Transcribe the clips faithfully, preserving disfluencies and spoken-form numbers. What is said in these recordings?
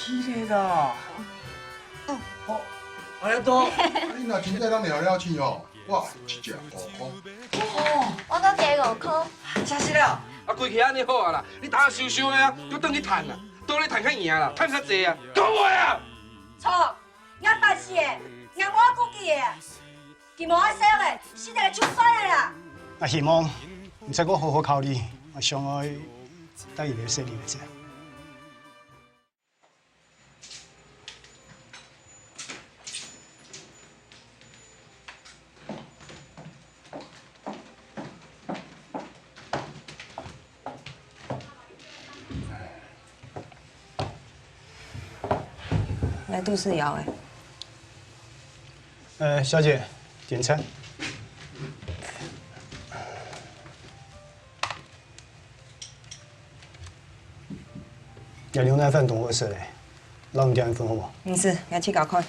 一个啦。好，恁樣多。你若真正當了了去哦，哇，一隻五箍。哦，我都加五箍。真是了。啊，規氣恁樣好啊啦，你等下收收咧啊，就轉去趁啊，倒咧趁較贏啦，趁較濟啊，講話啊！錯，𠊎發誓个，𠊎無顧忌个。佢無愛細个，死得个就算了啦。啊，希望你再過好好考慮，我想愛帶佢來洗禮一下。 來，肚屎枵欸。呃，小姐，點餐。 這牛奶粉當好食咧，摎你點一份好無？毋使，𠊎自家看。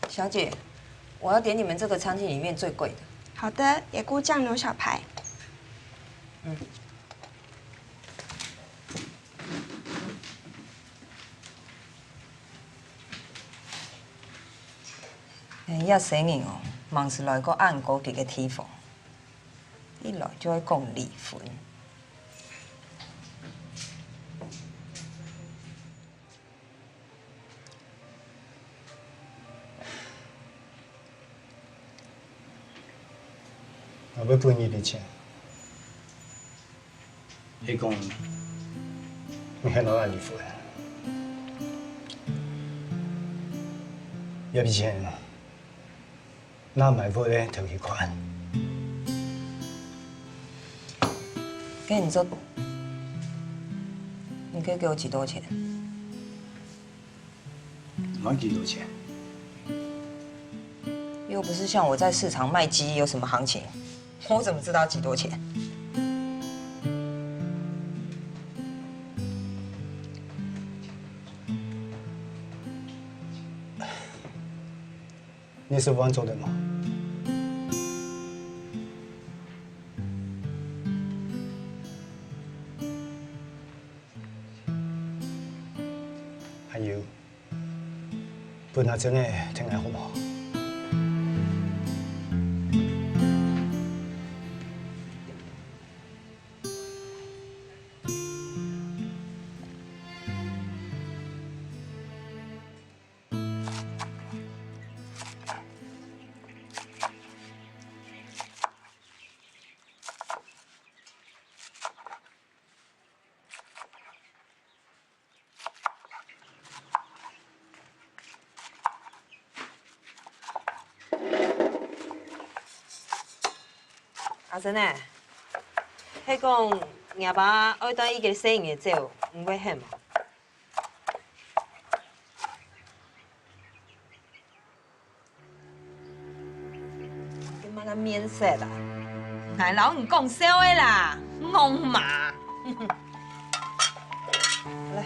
小姐，我要點你們這個餐廳裡面最貴的。好的，野菇醬牛小排。嗯。 哎，這細人哦，吂識來過恁高級个地方，一來就愛講離婚。 𠊎會分你一筆錢，係講你肯摎𠊎離婚。這筆錢，拿買屋个頭期款。該你做，你可以給我幾多錢？ 你愛幾多錢？又不是像我在市場賣雞，有什麼行情？我怎麼知道幾多錢？你是萬州人嗎？還有， 分阿珍仔聽下好無？阿珍仔，係講若爸愛帶一個細人仔走，你會肯無？你麼个面色啊？𠊎摎你講笑个啦，戇嫲。來。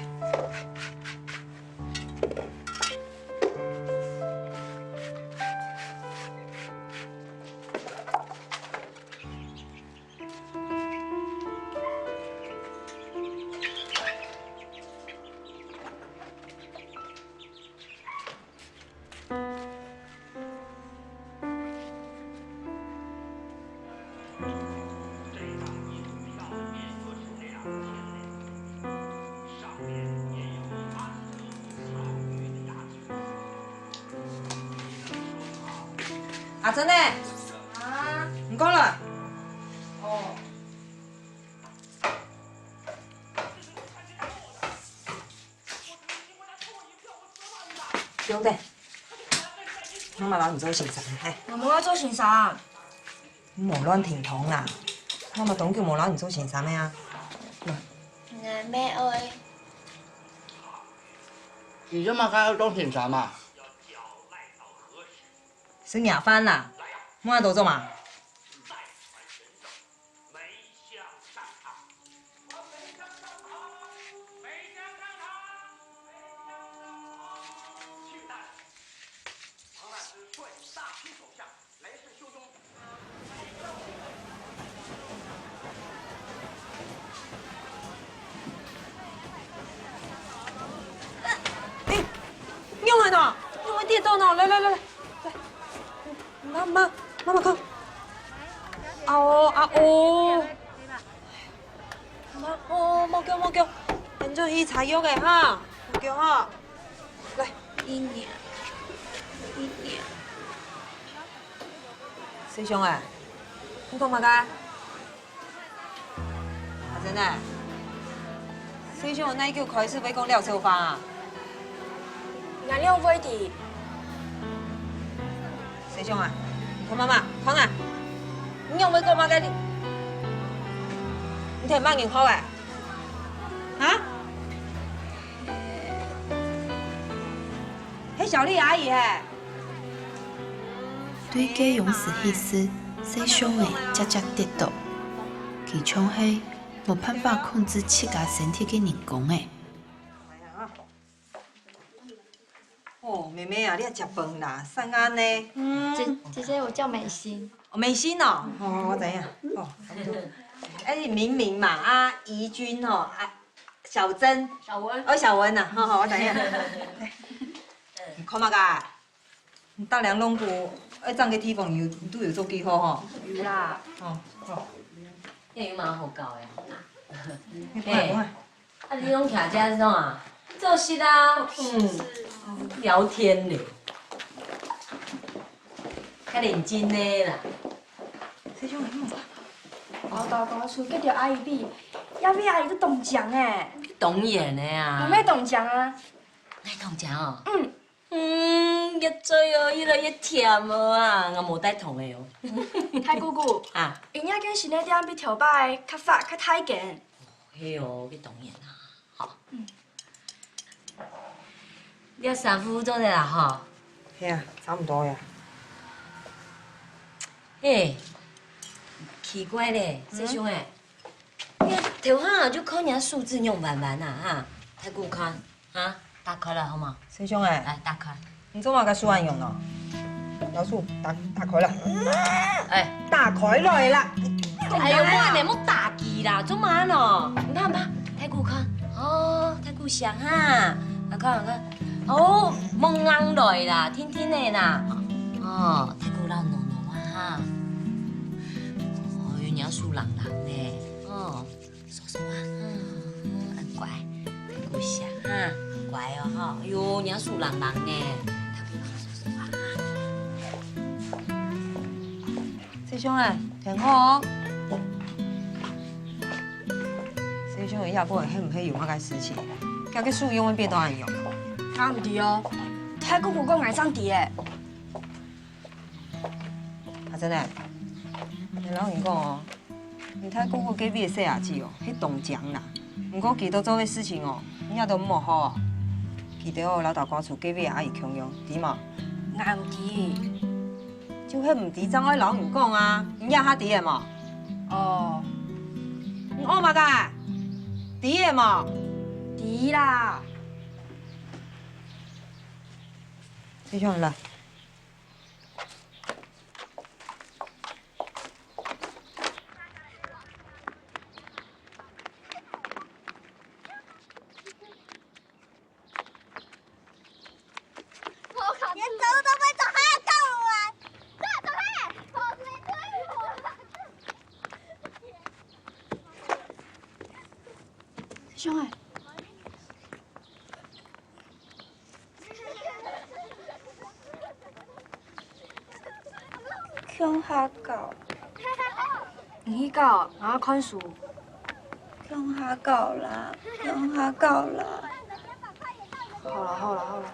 阿珍呢？啊？你過來。哦。 兄弟，媽媽摎你做先生，嘿。𠊎無愛做先生。你莫亂停動啊！媽媽當久無摎你做先生个啊。來。𠊎乜愛。你做麼个愛當先生嘛？ 食夜飯啦，莫在這做麼？來來來來，來，媽媽媽媽看，啊哦啊哦，媽哦，莫叫莫叫，等陣去擦藥个哈，莫叫哈，來，一年，一年。 細香啊，你講麼个？阿珍啊，細香哪久開始會講老笑話啊？𠊎仰會知？細香啊，你看媽媽，看啊，你仰會講麼个？你，你聽麼人講个？啊？係小麗阿姨嘿。 對該央時起勢，細香仔輒輒跌倒，佢像係無辦法控制自家身體个人公仔。哦，妹妹啊，你愛食飯啦，散暗呢。嗯。姐，姐姐，我叫美心。哦，美心哦，哦，我知影。哦，差不多。哎，明明嘛，啊，怡君哦，啊，小珍。小文。哦，小文呐，好好，我知影。你看嘛个？ 你大梁弄過，愛站个地方有，都有做記號吼。有啦。哦，哦。也有蠻好搞的。你看，你看。啊，你用徛遮是啥啊？做事啊，嗯，聊天呢，較認真呢啦。這種很好。我大家出去條阿姨比，也比阿姨都當強欸。當然的啊。有咩當強啊？愛當強哦。嗯。 嗯，越做哦，越來越甜哦啊！𠊎無帶糖个哦。大姑姑，啊。人家間洗內店比頭擺較闊較大間。係哦，該當然啦，吼。嗯。這衫褲做得啦吼。係啊，差不多呀。嘿，奇怪咧，嗯。師兄欸， 你頭下就看人家手指仰彎彎啊，哈，大姑看，哈，打開來好無？師兄欸，來，打開。你做麼个手恁樣哦？老鼠，打，打開來。哎。打開來啦！哎喲，莫恁樣，莫打佢啦，做麼个哦？你看，你看，大姑看，哦，大姑想哈，啊，看，看，哦，摸硬來啦，定定个啦，哦，大姑老努努啊哈，哦，有人手冷冷呢，哦。 叔叔啊，嗯，恁乖，大姑想哈，乖哦吼。哎喲，人家手冷冷呢，大姑叔叔啊。師兄啊，聽好哦。師兄，你也不會係毋係有麼个事情？佢个手仰會變到恁樣？𠊎毋知哦，大姑姑講𠊎正知欸。阿珍欸，𠊎摎你講哦， 你大姑姑該位个細阿姊哦，係當靚啦。毋過佢兜做个事情哦，你也都毋好學哦。佢兜哦，摎大家族該位个阿姨共樣，知無？𠊎毋知。就係毋知，正愛摎你講啊！你這下知了無？哦。你學麼个？知了無？知啦。師兄來。 兄弟， 共下搞。你去搞，𠊎看書。共下搞啦，共下搞啦。好了，好了，好了。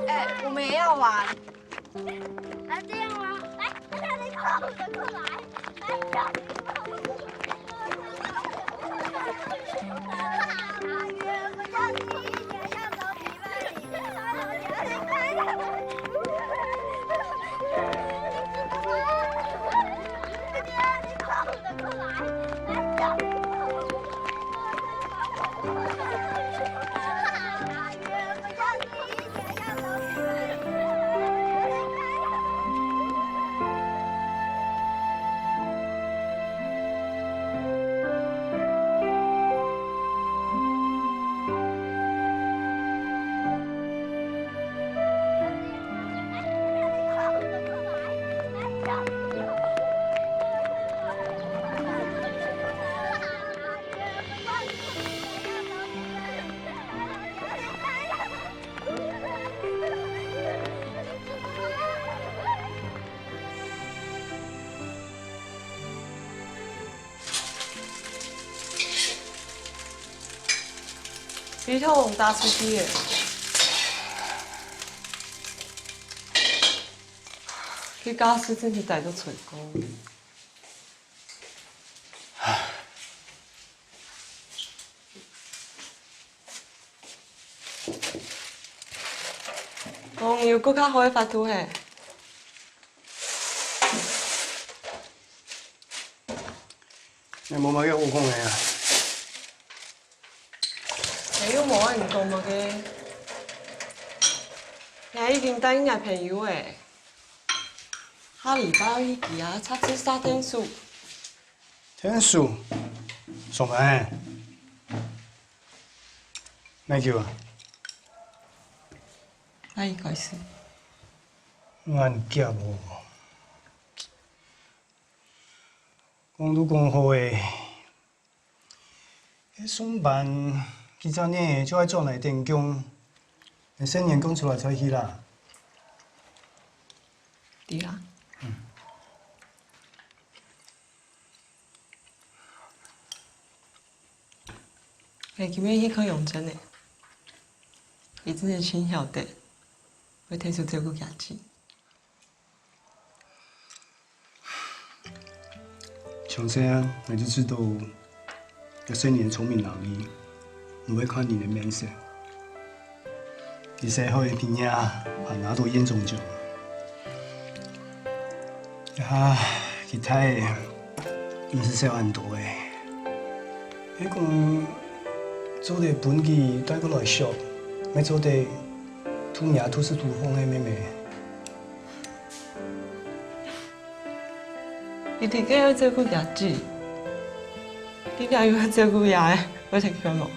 哎，我們也要玩。 啊，這樣嗎？來，大家來，過來，來，不要緊。佢同人打出去个。佢架勢真係大到吹過。講有更加好个法度嘿？ 你無麼个好講个啊？𠊎又無愛你講麼个。𠊎已經答應𠊎朋友了，下禮拜愛去佢啊，直接殺電樹。電樹？上班欸？哪久啊？哪一開始？恁遽哦。 講都講好欸，該上班幾隻月就愛轉來點工，細人講出來才去啦。對啊。嗯。欸，今晡日去看榮珍欸，佢真係盡曉得，會𢯭手照顧厥姊。 從細啊，𠊎就知道，這細人聰明伶俐，毋會看人个面色。佢細學个畢業啊，還拿到縣長獎。這下佢大了，毋使愁恁多欸。係講做得分佢帶過來惜，乜做得渡若渡屎渡糠个妹妹。 佢自家愛照顧厥姊，自家又愛照顧厥仔，會忒𤸁無？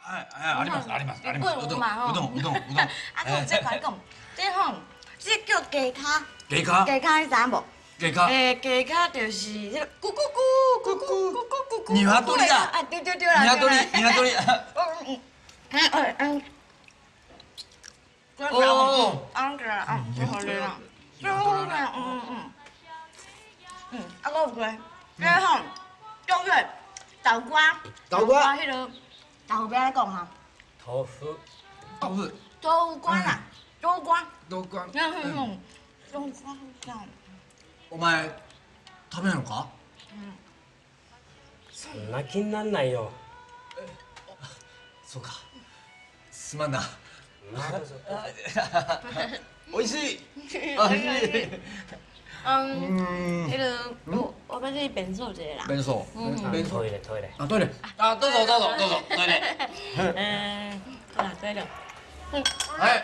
哎，哎，あります、あります、あります。うどん、うどん、うどん、うどん。あ，我再講一講，這吼，這叫雞跤。雞跤？雞跤你知影無？雞跤？欸，雞跤就是那個咕咕咕、咕咕咕、咕咕咕。ニワトリだ。啊，對對對啦，ニワトリ、對啦。ニワトリ。嗯，嗯，嗯，嗯。 哦，哦，哦。啊，對啊，嗯，好好啦。嗯，嗯，嗯。嗯，啊，我有个，這吼，叫做豆乾。豆乾？豆乾，彼个豆乾講哈。豆腐。豆腐。豆乾啦，豆乾。豆乾。嗯，嗯，嗯，豆乾這樣。お前、食べんのか？うん。 そんな気になんないよ。そうか。すまんな。まあ、どうぞ。美味しい。美味しい。嗯，嗯。那个，我，我要去便所一下啦。便所。嗯。便所。トイレ、トイレ。啊，トイレ。啊，どうぞ、どうぞ、どうぞ、トイレ。嗯，好啦，トイレ。は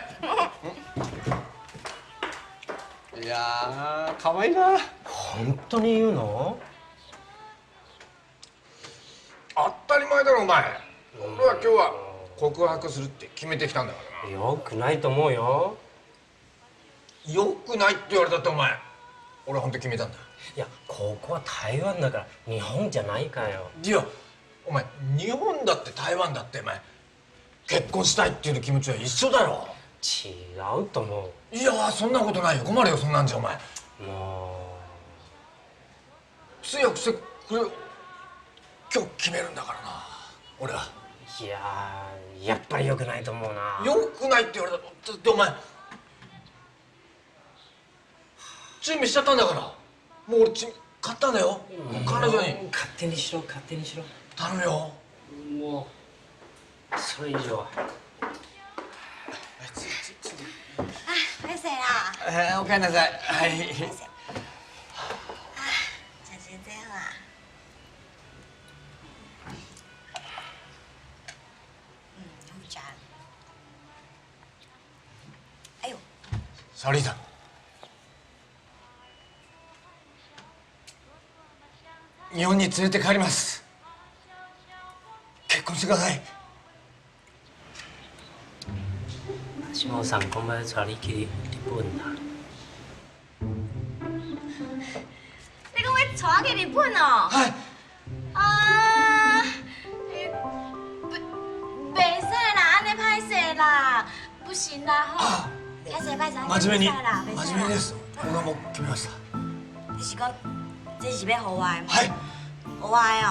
い。いやー、可愛いな。本当に言うの？ 当たり前だろ、お前。俺は今日は告白するって決めてきたんだからな。よくないと思うよ。よくないって言われたって、お前。俺は本当に決めたんだ。いや、ここは台湾だから、日本じゃないからよ。いや、お前、日本だって台湾だって、お前、結婚したいっていう気持ちは一緒だろ。違うと思う。いや、そんなことないよ。困るよ、そんなんじゃ、お前。もう。 強くしてくれよ。今日決めるんだからな、俺は。いやー、やっぱり良くないと思うな。良くないって言われたって、お前、準備しちゃったんだから。もう俺、ち、買ったんだよ。彼女に。勝手にしろ、勝手にしろ。頼むよ。もう、それ以上は。あ、歹勢啦。えー、おかえりなさい。はい。歹勢。啊，食真濟好啊。嗯，好食。哎呦。沙莉さん。 日本に連れて帰ります。結婚してください。島尾さん、こんばんは、チャリキリ、日本だ。你講我帶去日本哦？係。啊，袂，袂使啦，恁呢歹勢啦，不行啦吼。啊，歹勢歹勢，真面目に、真面目にです。僕はもう決めました。你是講，這是欲予我的嗎？係。予我的哦。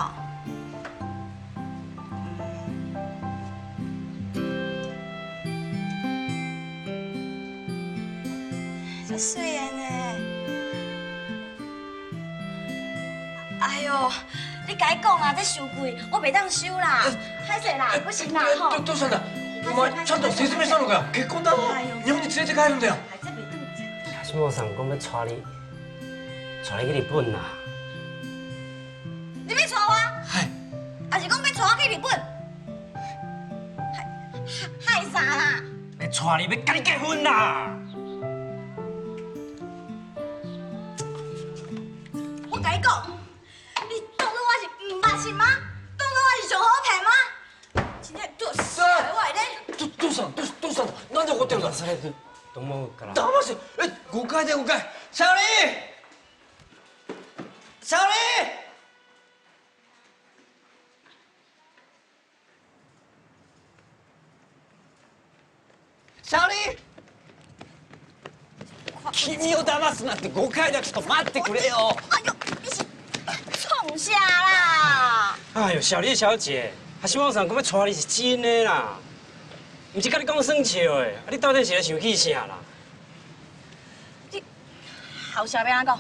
足媠的呢。哎喲，你共伊講啊，這傷貴，我袂當收啦。歹勢啦，不行啦，吼。ど、どうしたんだ？お前、ちゃんと説明したのかよ。結婚だぞ。日本に連れて帰るんだよ。橋本さん講欲帶你、帶你去日本啦。你欲帶我？係。抑是講欲帶我去日本？ 害、害、害啥啦？欲娶你，欲佮你結婚啦！我共你講，你當做我是毋捌是嗎？當做我是上好騙嗎？真正做死我咧！ど、どうしたの？どう、どうしたの？なんで怒ってるの？忘れて、と思うから。騙して、え、誤解だよ、誤解。沙織！沙織！ 沙織！君を騙すなんて誤解だ。ちょっと待ってくれよ。哎呦，你是創啥啦？哎呦，小麗小姐，橋本さん講欲娶你是真的啦，毋是佮你講耍笑的。啊，你到底是咧生氣啥啦？你好笑欲按怎講？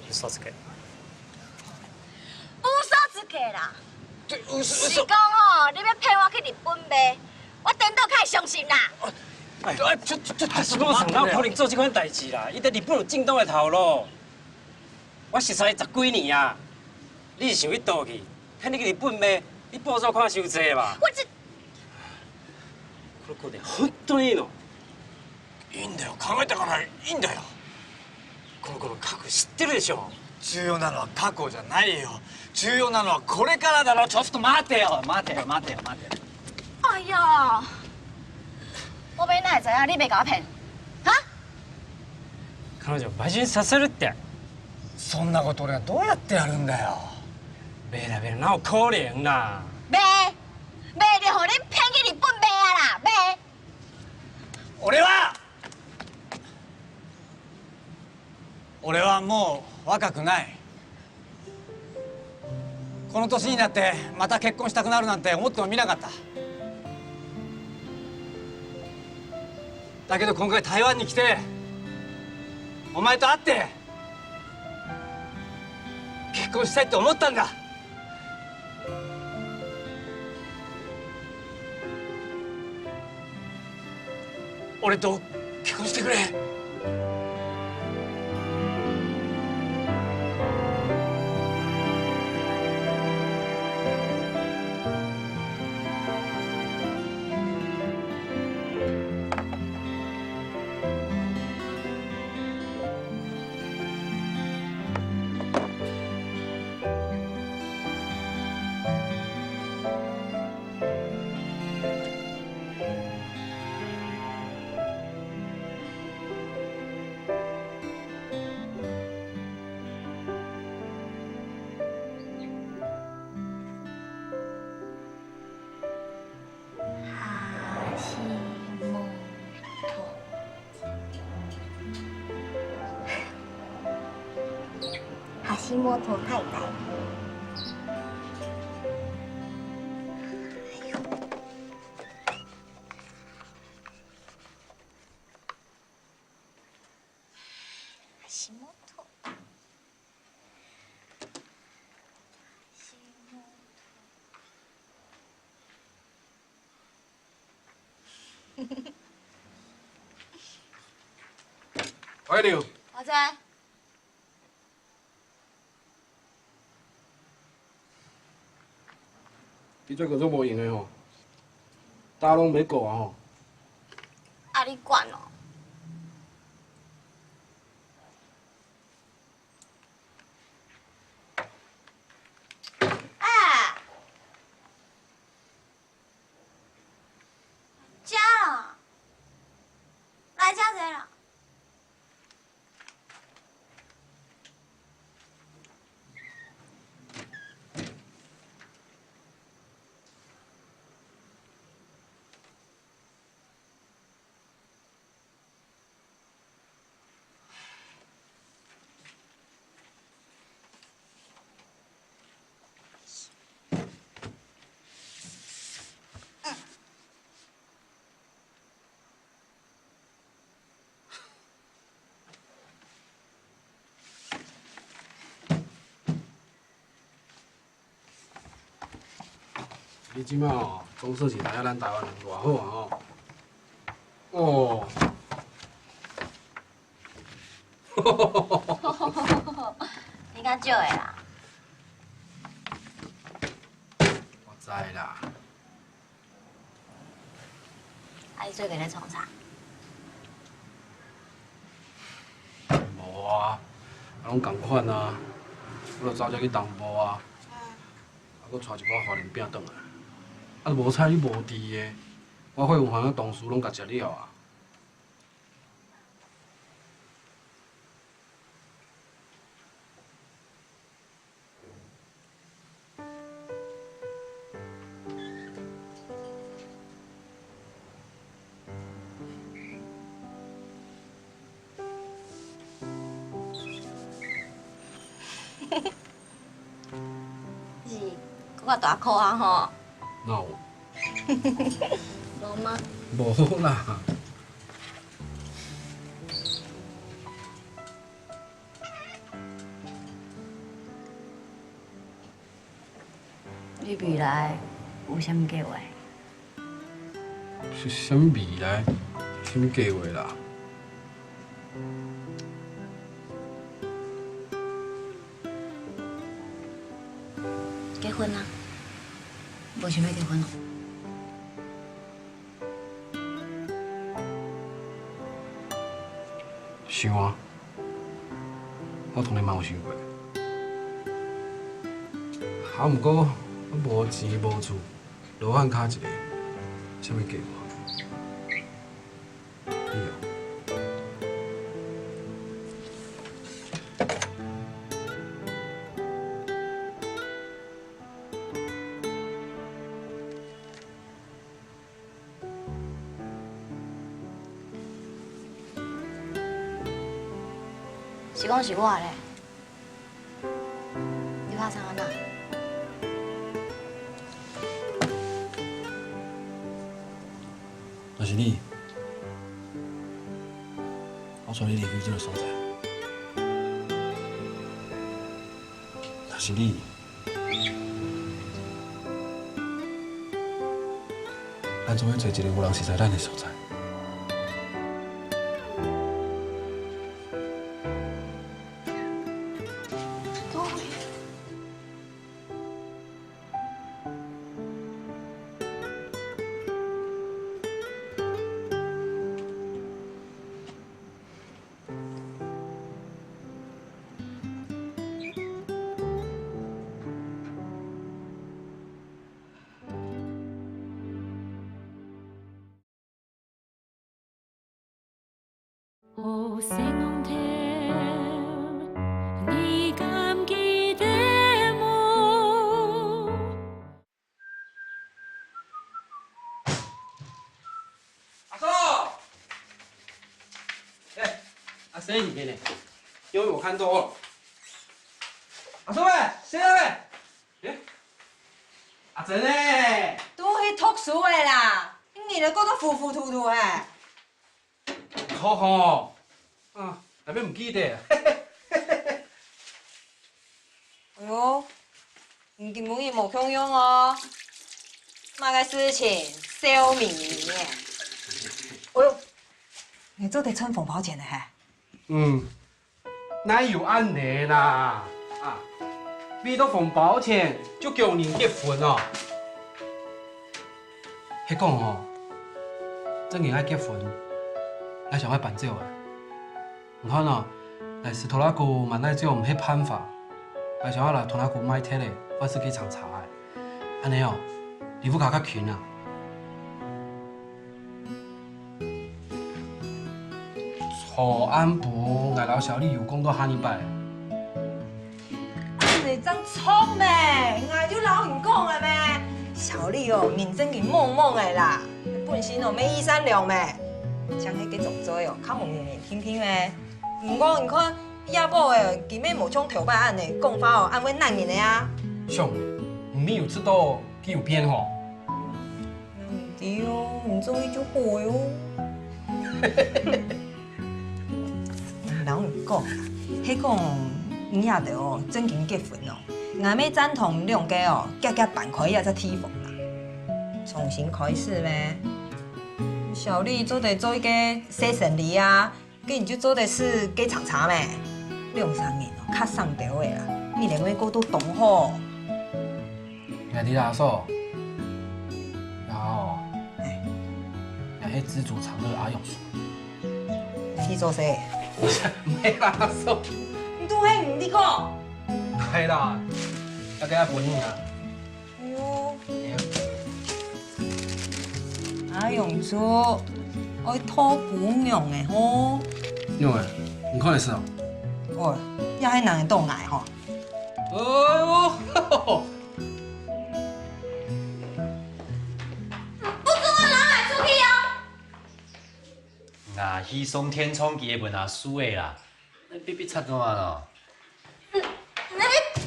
嘘つけ。嘘つけ啦！是講吼，你欲騙我去日本賣，我顛倒較會相信啦。哎，哎，這、這、這、橋本さん哪有可能做這款代誌啦？伊佇日本有正當的頭路。我熟似伊十幾年啊，你是想欲倒去，騙你去日本賣，你報紙看傷濟吧？我這……この子で本当にいいの？ いいんだよ、考えたからいいんだよ。この子の過去知ってるでしょ？重要なのは過去じゃないよ。重要なのはこれからだろ。ちょっと待てよ、待てよ、待てよ、待てよ。哎呀，我欲哪會知影你袂共我騙？哈？彼女を馬鹿にさせるって。そんなこと俺がどうやってやるんだよ。袂啦，袂啦，哪有可能啦？袂，袂就予恁騙去日本賣啊啦，袂。 俺は、俺はもう若くない。この年になってまた結婚したくなるなんて思ってもみなかった。だけど今回台湾に来て、お前と会って、 結婚したいって思ったんだ。俺と結婚してくれ。橋本。橋本太太。橋本。 喂，劉。我在。你這个做無閒个吼，大家攏袂顧啊吼。啊，你管哦。 啊，遮啦，來遮坐啦。你這馬哦，講事情還要咱台灣人偌好啊吼！哦，你較少的啦。我知啦。啊，你最近咧創啥？無啊，啊，攏仝款啊，我就走遮去東部啊。 啊，閣帶一包花蓮餅轉來。啊，無彩你無挃的，我花園花的同事攏共食了啊。 是，閣較大箍啊吼。哪有？無嗎？無啦。 你未來有啥物計劃？是啥物未來？啥物計劃啦？結婚啊？無想欲結婚哦？想啊。 我當然嘛有想過。啊，毋過我無錢無厝，羅漢跤一个，啥物計劃？你哦？ 是講是我咧，你拍算按怎？若是你，我帶你離開這个所在。若是你， 咱總愛揣一个有人熟似咱的所在。阿嫂！哎，阿生你呢？有没有看到？阿叔喂，生仔喂！哎，阿珍呢？都去讀書个啦，你日日過到糊糊塗塗个。 好吼，啊，哪會毋記得？哎喲，你今晡日無共樣哦，麼个事情笑眯眯个？哎喲，你做得賺紅包錢个嘿？嗯， 哪有恁呢啦？啊，為著紅包錢就強人結婚哦？係講吼，正經愛結婚，𠊎想愛搬走啊。你看哦，若係拖拉庫滿哪走毋係辦法，𠊎想愛來拖拉庫賣忒咧，換自家長車仔。 恁呢哦，離屋下較近啊。昨暗晡，𠊎摎小麗有講到下二擺。恁呢正著咩？𠊎就摎你講了咩？小麗哦，人正經懵懵个啦，本身哦，乜異善良咩？像該个種嘴哦，較無面面聽聽咩？毋過你看， 這寶仔，佢乜無像頭擺恁呢，講話哦，恁會難人个啊。兄，你有知道佢有變吼？毋知哦，毋中意就好喲。𠊎摎你講啊，係講你這兜哦，正經結婚哦，𠊎乜贊同你兩個哦，遽遽搬開這隻地方啦。重新開始咩？小麗做得做一個細生理啊，該你就做得食雞叉叉咩？兩三年哦，較省兜仔啦，你兩個過到當好。𠊎知啦，阿嫂。然後，哎，也係知足常樂阿勇叔。你做事？沒啦，阿嫂。你都係你講。係啦，大家本人啊。 哎喲，阿勇叔，愛討餔娘仔吼。娘仔，你看會使哦？喂，也係人會當𠊎吼。哎喲，不准𠊎拿來出去哦！𠊎去送天窗佢个分阿叔仔啦。 你逼逼插做麼个咯？你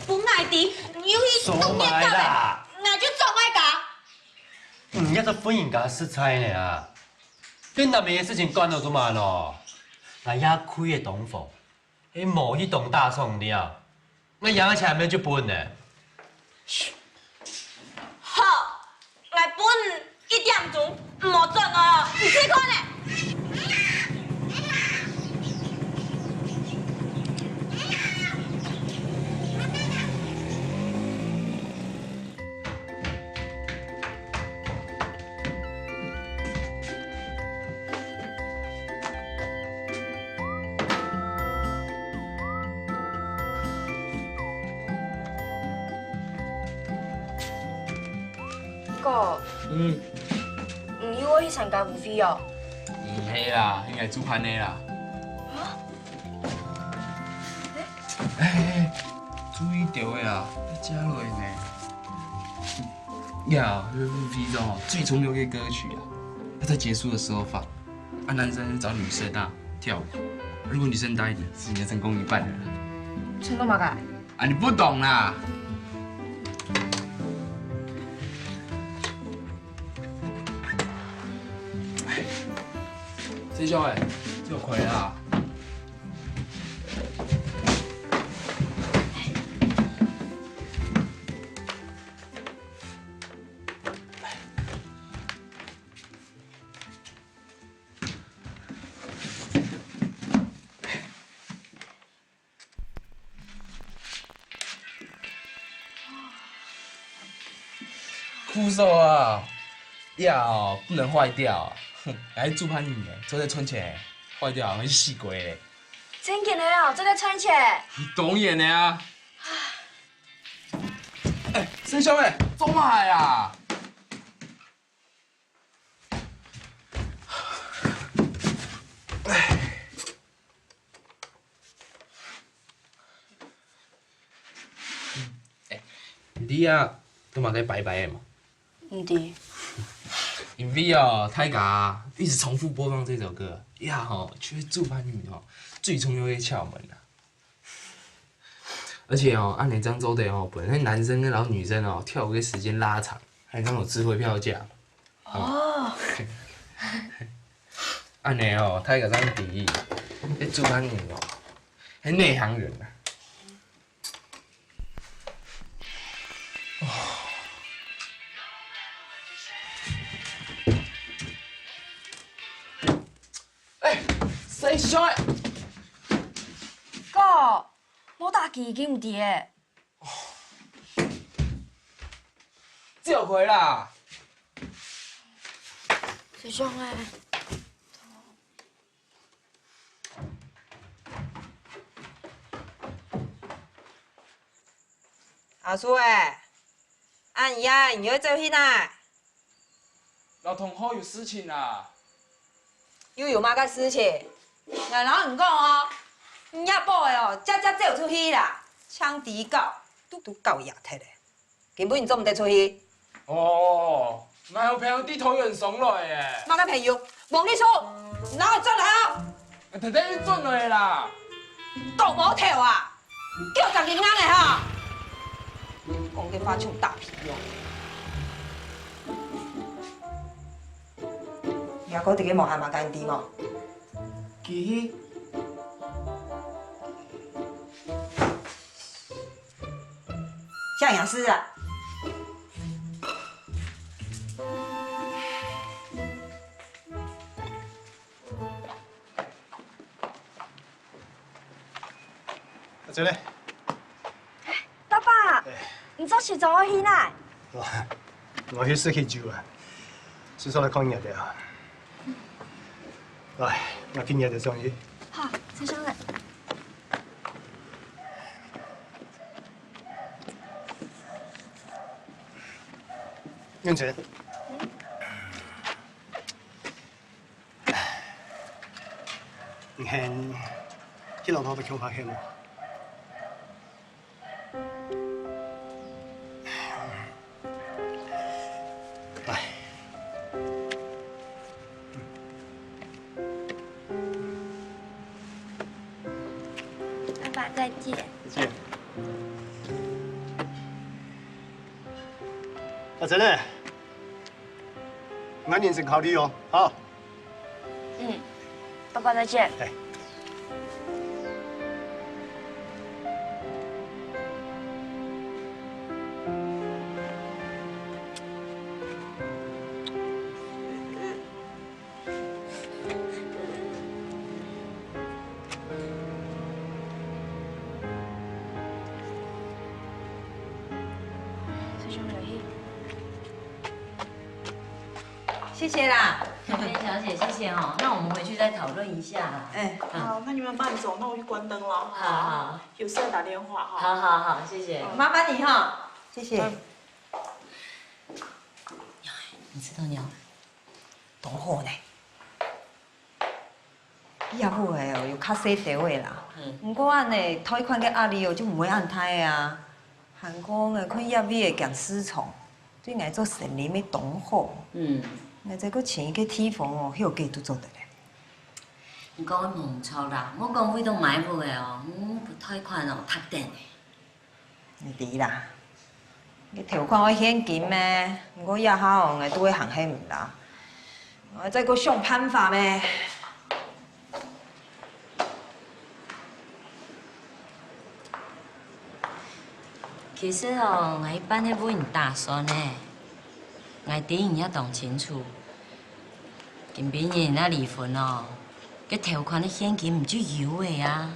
分𠊎知，你又去做咩啦？𠊎就做愛家。你也做分人家食菜呢啊！跟男人个事情管到做麼个咯？𠊎也開个當好，係無去當打爽了。 𠊎贏个錢也就分呢。好，𠊎分你一點鐘，毋好轉來哦，你試看呢！哥，嗯。你又愛去參加舞會哦？毋係啦，應該主辦个啦。啊？哎，哎，注意著个啊，愛接落去呢。 呀，這舞會中哦，最重要个歌曲啊，要在結束的時候放。啊，男生找女生啊，跳舞。如果女生答應了，事情就成功一半了啦。成功麼个？啊，你不懂啦。哎，師兄哎，這有虧啦。 硞手啊，這哦，不能壞掉啊。哼，還係主辦人个，做得賺錢，壞掉啊，還係死鬼咧。真个哦，做得賺錢。當然个啊。哎，師兄哎，做麼个啊？ 哎，你知啊，做麼个拜拜个無？毋知。因為哦，大家一直重複播放這首歌，這下吼，就係主辦人吼，最重要个竅門啊。 而且哦，恁樣正做得哦，分該男生跟老女生哦跳舞个時間拉長，還正有值回票價。哦。恁樣哦，大家正知，該主辦人哦，係內行人啊。哦。哎，師兄哎！哥， 無打機已經毋知咧。走開啦！師兄欸，阿叔欸，恁夜你愛走去哪？ 摎同學有事情啊。又有麼个事情？𠊎摎你講哦，若寶仔哦，輒輒走出去啦，像豬狗，都都狗野忒咧。今晡日做毋得出去。哦，𠊎有朋友對桃園上來欸。麼个朋友？無意思，你摎𠊎轉來哦！ 特特轉來啦！講無頭啊！腳夾緊硬个哈！講个話像打屁哦！你阿哥在該無閒麼个你知無？佢去。像樣式啊！真个？爸爸，你做事做好去哪？我，我去食喜酒啊，順續來看日仔啊。來，我今日就送你。好，先生嘞。永成。 你肯去老婆个鄉下歇無？來。爸爸，再見。再見。阿珍呢？ 𠊎認真考慮哦，好。嗯，爸爸再見。哎。謝謝啦。小姐，謝謝哦。那我們回去再討論一下啦。哎，好，那你們慢走，那我去關燈了。好，好。有事再打電話哈。好，好，好，謝謝。麻煩你哈。謝謝。嗯。你知道嗎？當好呢。 業務个哦，有較細兜个啦。嗯。毋過恁呢，貸款个壓力哦，就毋會恁大个啊。還講个，看業務个驚市場，對𠊎做生理乜當好。嗯。𠊎再過尋一個地方哦，歇幾日就做得了。你講个無錯啦，莫講為著買屋个哦，嗯，貸款哦，較等个。 你知啦，你頭款愛現金咩？毋過這下哦，𠊎都會還係毋啦。𠊎再過想辦法咩？其實哦，𠊎一半係為你打算个。𠊎知你也當清楚， 今晡日若離婚哦，該頭款个現金毋就有个啊。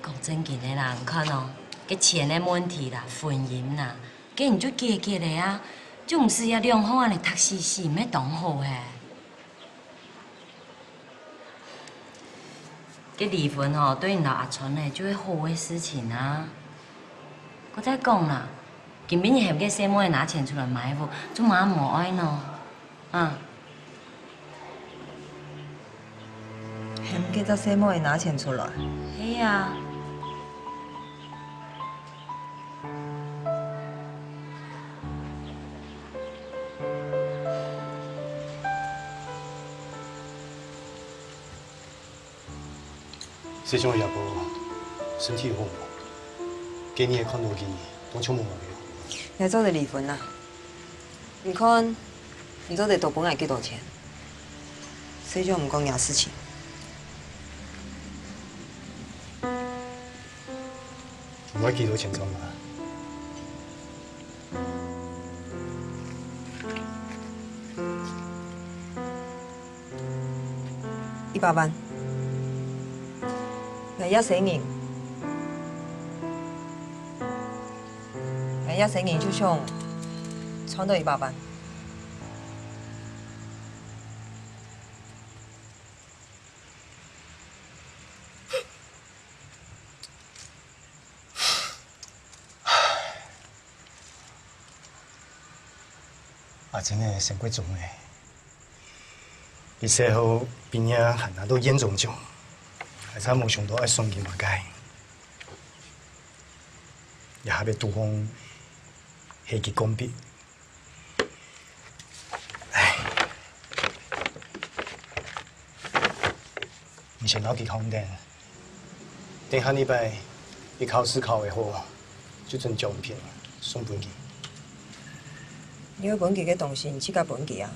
講正經个啦，你看哦，該錢个問題啦，婚姻啦，該毋就解決个啊，就毋使這兩項恁呢擇死死，毋係當好个。該離婚哦，對你摎阿川呢，就係好个事情啊。𠊎再講啦，今晡日喊該細妹拿錢出來買屋，做麼个無愛呢？ 啊。喊該隻細妹拿錢出來。係啊。世忠个阿婆身體好無？今日看著佢，當像無毛病。𠊎做得離婚啦。你看，你做得多分𠊎幾多錢？世忠毋講這事情。你愛幾多錢做麼个？ 一百萬。𠊎這生人，𠊎這生人就想賺到一百萬。 阿珍个生活中呢，佢細號畢業還拿到縣長獎，𠊎正無想到愛送佢麼个。這下个堵風，係佢講个。 唉，你先摎佢講等，等下禮拜佢考試考會好，就準獎品送分佢。你愛分佢个東西，你自家分佢啊。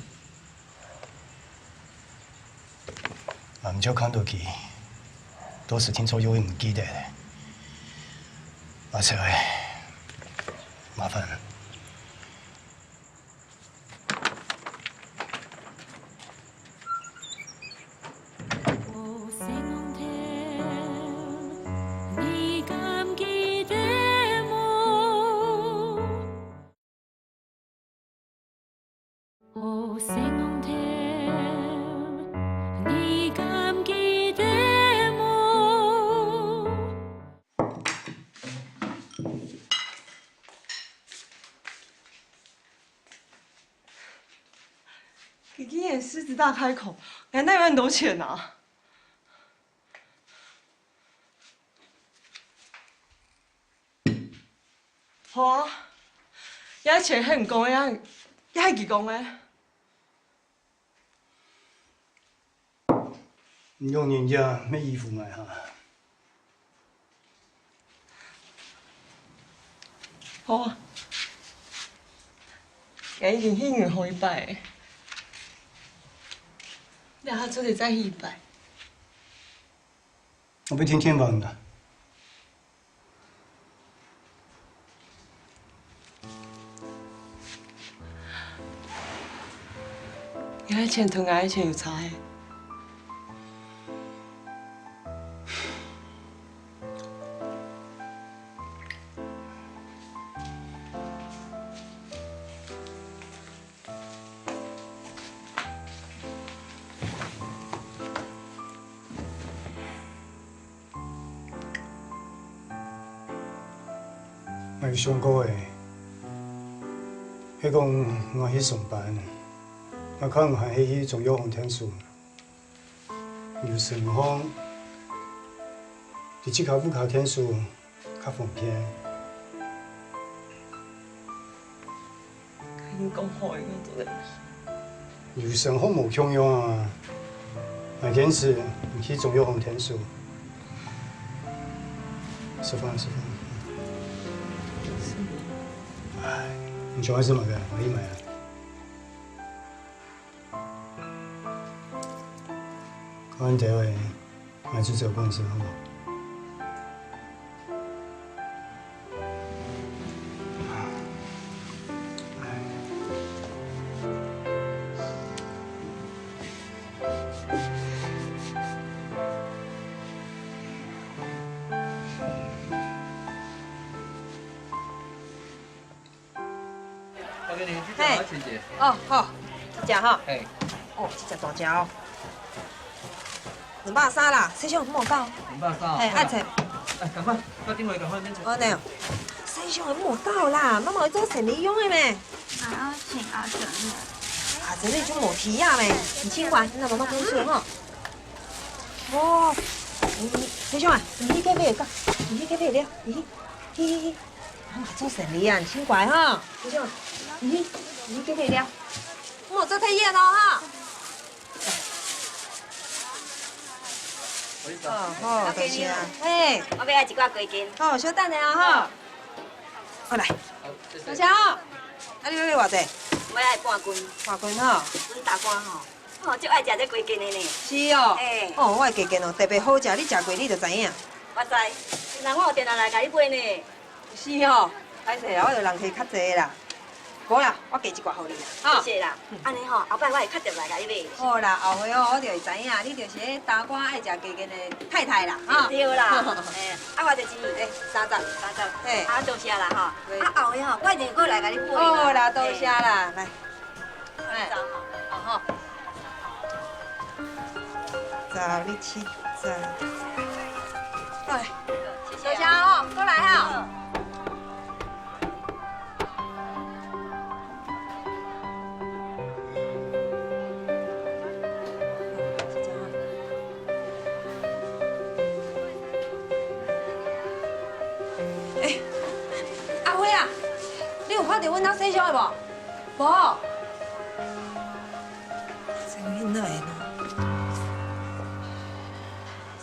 啊，毋就看著佢，到時定著又會毋記得了。阿秋欸，麻煩。佢竟然獅子大開口，𠊎哪有恁多錢啊？好啊，這錢係你講个，也，也係佢講个。 你用人家乜欺負𠊎哈？好啊，𠊎已經去銀行一擺了，這下做得再去一擺。我不聽電話了。 你个錢同𠊎个錢有差欸。𠊎有想過欸，係講𠊎去上班，𠊎看𠊎還係去中藥行𢯭手。有時候，在自家屋下𢯭手較方便。 你講好，你做得。有時候無共樣啊。𠊎堅持，你去中藥行𢯭手。食飯，食飯。唉，你想愛食麼个？𠊎去買啊。看你兜欸，買豬手飯食好無？ 嘿，哦，好，這隻吼。嘿。哦，這隻大隻哦。兩百三啦，細小莫搞。兩百三哦。嘿，愛切。哎，趕快，到定位趕快免錢。哦，對哦。細小莫搞啦，媽媽會做生理用的咩？啊，請阿珍。阿珍你就無皮呀咩？你請過來，那媽媽跟你說哈。哦，你，細小啊，你去隔壁搞，你去隔壁了，你去，去，去，去。 媽媽做生理啊，你真乖哈。你去，你去隔壁了。莫做太遠哦哈。哦，好，多謝。嘿，我欲愛一寡雞精。好，小等下哦哈。好，來。多謝哦。啊，你欲買偌濟？我愛半斤。半斤哈。你大官吼。 哦，足愛食這雞精的呢。是哦。嘿。哦，我的雞精哦，特別好食，你食過你就知影。我知，人我有定定來共你買呢。是哦，歹勢啦，我就人客較濟啦。無啦，我加一寡予你啦，吼。謝謝啦。嗯。按呢吼，後擺我會較常來共你買。好啦，後回哦，我就會知影，你就是彼大官愛食雞精的太太啦，吼。對啦。嘿，啊，我就是，欸，三十。三十。嘿。啊，多謝啦，吼。對。啊，後回吼，我一定過來共你買啦。好啦，多謝啦，嘿。來。 哎，哦吼。十、二、七、十。哎，謝謝哦，過來哈。哎，阿輝啊，你有看到阮兜細小的無？ 無。這个哪會呢？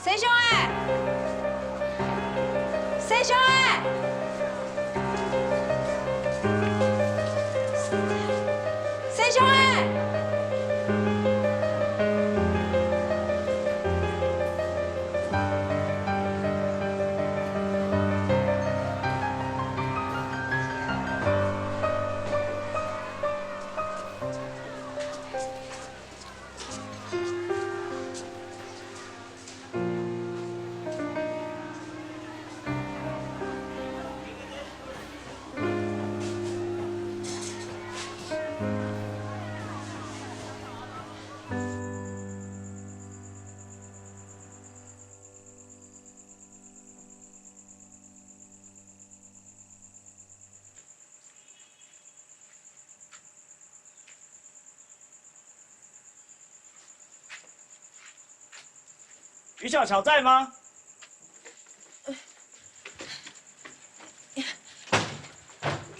細小的！細小的！細小的！雨小喬在嗎？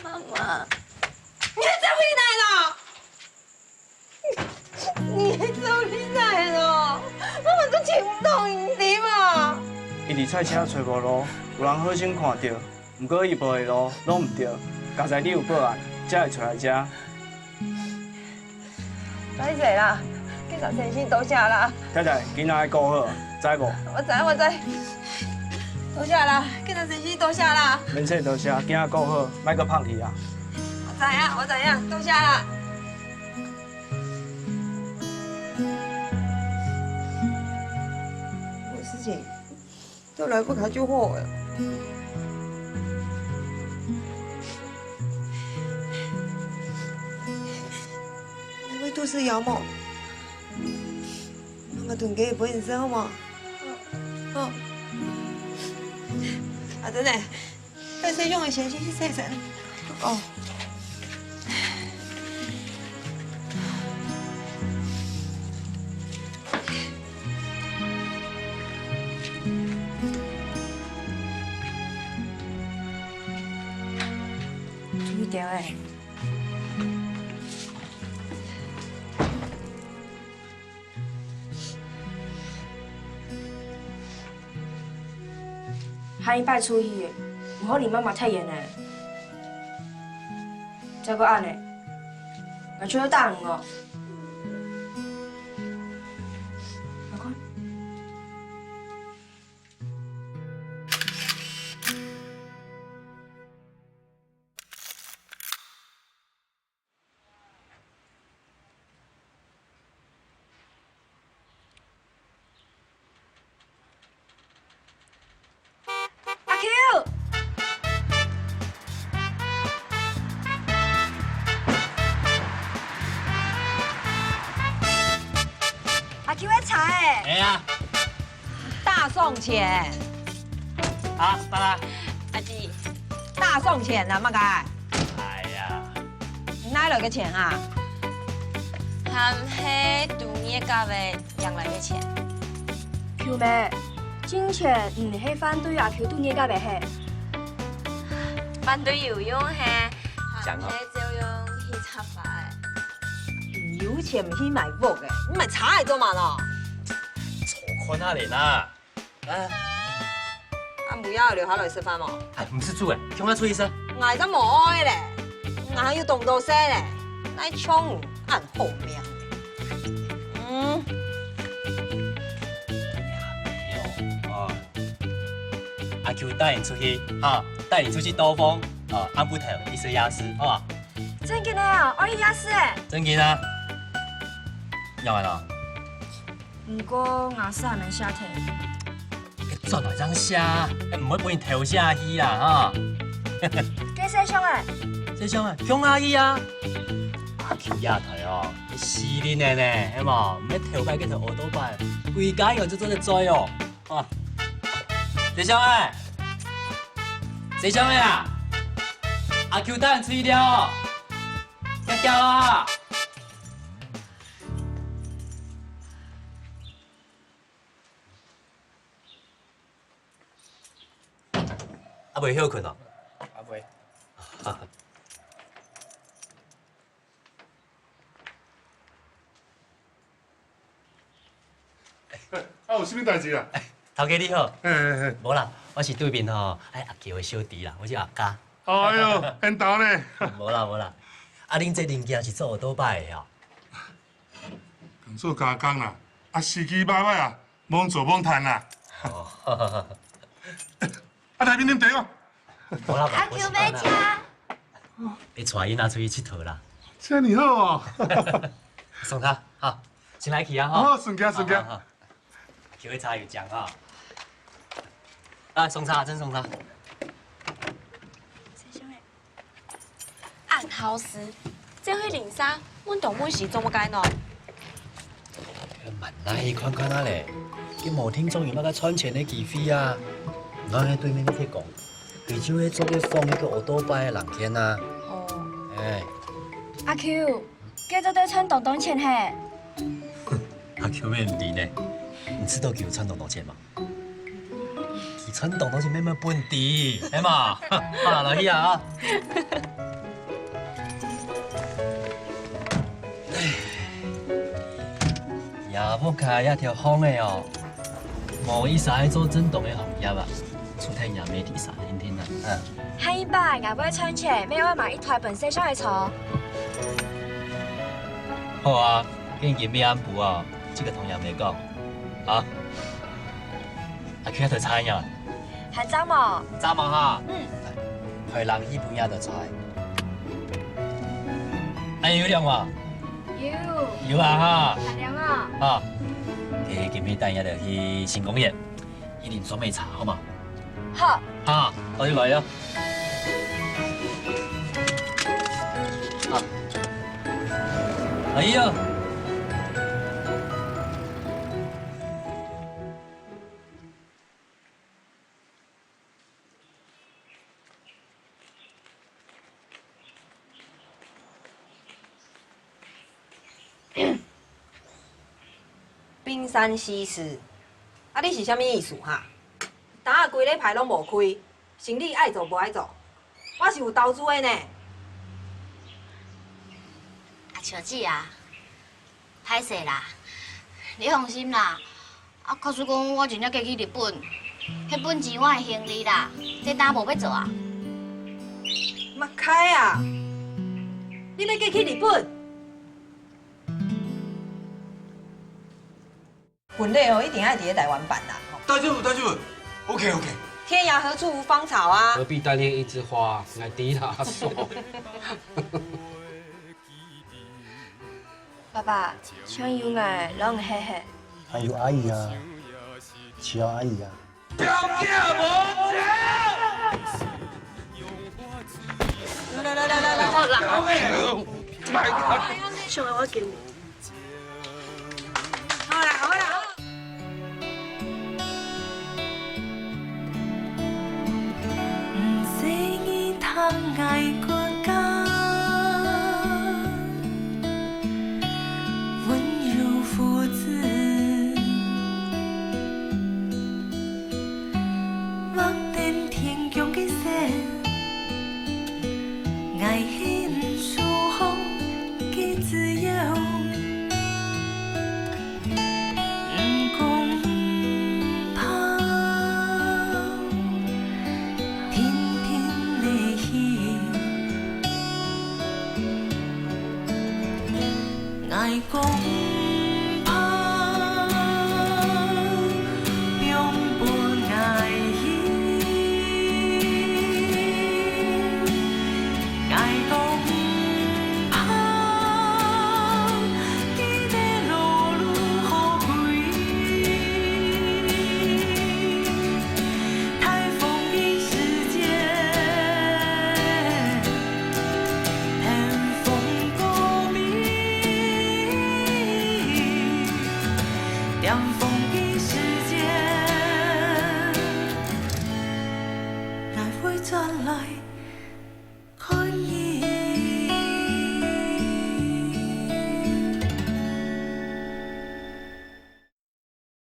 媽媽，你走去哪了？你走去哪了？媽媽都尋毋到你，你知無？一直在車找無路，有人好心看到，毋過伊無路攏毋著，佳哉你有報案，才會出來遮。 歹勢啦，警察先生多謝啦。太太，囡仔愛顧好，知無？我知，我知。多謝啦，警察先生多謝啦。免謝多謝，囡仔顧好，莫閣放棄啊。我知影，我知影，多謝啦。有事情， 都來不及就好了。你會肚屎枵無？媽媽燉雞飯分你食好無？好。啊，等等，帶細香个先去洗身。哦。 注意點欸。下一擺出去，毋好離媽媽忒遠欸。再過恁呢，𠊎就愛打你哦。 阿Q！阿Q个車欸！哎呀！大宋錢！啊，爸爸。阿弟，大宋錢啊，麼个？哎呀！你哪來个錢啊？還係拄月甲个 贏來个錢。舅姆，進前你係反對阿Q讀夜校个係？反對有用係，還係照樣去插花个。有錢毋去買屋个，你買車來做麼个？坐看下咧啦。啊，啊，無要留下來食飯無？哎，毋使煮个，共下出去食。𠊎正無愛咧，𠊎還有當多事咧，哪像你 恁好命。嗯。哦，阿Q帶你出去，哈，帶你出去兜風，哦，暗晡頭去食夜市，好無？正經个啊，愛去夜市欸。正經啊。仰般啊？ 毋過𠊎書還吂寫忒。轉來正寫，毋會分你偷寫去啦，哈。該細香仔？細香仔，共下去啊！阿Q這台哦，係四輪个呢，係無？毋係頭擺該台奧多拜，歸家用就做得載哦。啊，細香仔，細香仔啊，阿Q帶你出去尞哦，遽遽啊！ 阿妹，歇睏哦？阿妹。啊，有啥物代誌啊？頭家你好。嘿嘿嘿。無啦，我是對面吼，哎，阿Q个小弟啦，我叫阿嘉。哎喲，緣投呢？無啦無啦，啊，恁這人驚是做奧多拜个吼？ 工作加工啦，啊，時機歹歹啊，罔做罔趁啦。哦。啊，來，啉茶哦。無啦，無啦，無時間啦。欲𤆬伊若出去𨑨迌啦。遮爾好哦。送他，好，先來去啊，吼。好，順行，順行。好，好，好。 Q个茶有獎哈。啊，送茶，真送茶。先生欸，恁好勢，這位林生，阮當毋係做麼个呢？慢來看看啊咧，佢無聽講有麼个賺錢个機會啊。𠊎係對面个鐵工，佢就係做該放該奧多拜个零件啊。哦。哎。阿Q， 該做得賺當當錢嘿。阿Q乜毋知呢，你知道佢有賺當多錢嗎？佢賺當多錢，慢慢分你，係嘛？哈，落去啊！呀，屋下這條巷仔哦，無一儕愛做正當个行業啊，除忒若姆一儕，定定啊，嗯。下一擺若姆賺錢，姆愛買一台分細少仔坐。好啊，今晡日暗晡哦，這个同若姆講。 啊，啊，佢這台車呢？還紮無？紮無哈？嗯。來，開冷氣分這台車。恁有涼無？有。有啊哈。還涼啊？啊，誒，今晡日帶你兜去新公園，去啉酸梅茶，好無？好。啊，快去來啊！啊，哎呀！ 冰山西施，啊，你是啥物意思哈？今仔規禮拜攏無開，生理愛做無愛做？我是有投資的呢。阿笑姊啊，歹勢啦，你放心啦， 啊，假使講我真正嫁去日本，迄本錢我會還你啦，這單無愛做啊？莫開啊！你要嫁去日本？婚禮哦，一定愛佇咧台灣辦啦，吼。大丈夫，大丈夫。OK，OK。天涯何處無芳草啊。何必單戀一枝花？來，迪拉說。 爸爸，請有𠊎摎你歇歇。還有阿姨啊，需要阿姨啊。來來來來來來，好啦。上來我敬你。